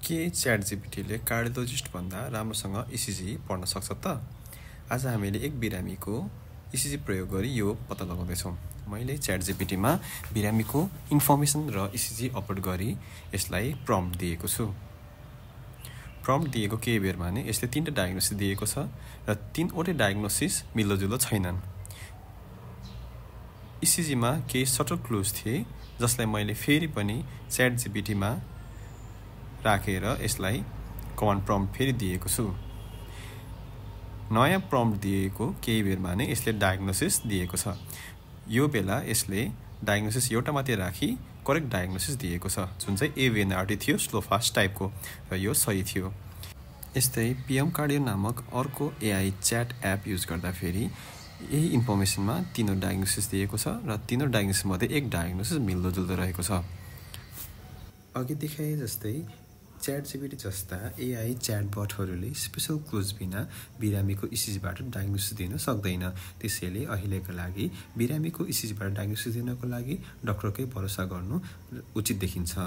के च्याटजिपिटीले कार्डियोलोजिस्ट भन्दा राम्रोसँग इसिजी पढ्न सक्छ त? आज हामीले एक बिरामीको इसिजी प्रयोग गरी यो पत्ता लगाउँदैछौँ। मैले च्याटजिपिटीमा बिरामीको इन्फर्मेसन र इसिजी अपलोड गरी यसलाई प्रम्प्ट दिएको छु। प्रम्प्ट दिएको केही बेरमा नै यसले 3टा डायग्नोसिस दिएको छ र 3वटै डायग्नोसिस मिल्दोजुल्दो छैनन्। इसिजीमा केही सटल क्लुज थिए जसलाई मैले फेरि पनि च्याटजिपिटीमा राखेर यसलाई कमान्ड प्रम्प्ट फेरि दिएको छु। नयाँ प्रम्प्ट दिएको केही बेरमा नै यसले डायग्नोसिस दिएको छ। यो बेला यसले डायग्नोसिस एउटा मात्रै राखी करेक्ट डायग्नोसिस दिएको छ, जुन चाहिँ एभिएनआरटी थियो, स्लो फास्ट टाइपको, र यो सही थियो। यस्तै पिएम कार्डियो नामक अर्को एआई च्याट एप युज गर्दा फेरि यही इन्फर्मेसनमा 3 डायग्नोसिस दिएको छ र 3 डायग्नोसिस मध्ये एक डायग्नोसिस मिल्दोजुल्दो रहेको छ। अघि देखाए जस्तै च्याटजिपिटी जस्ता एआई च्याटबटहरूले स्पेशल क्लुज बिना बिरामीको इसिजीबाट डायग्नोसिस दिन सक्दैन। त्यसैले अहिलेका लागि बिरामीको इसिजीबाट डायग्नोसिस दिनको लागि डाक्टरकै भरोसा गर्नु उचित देखिन्छ।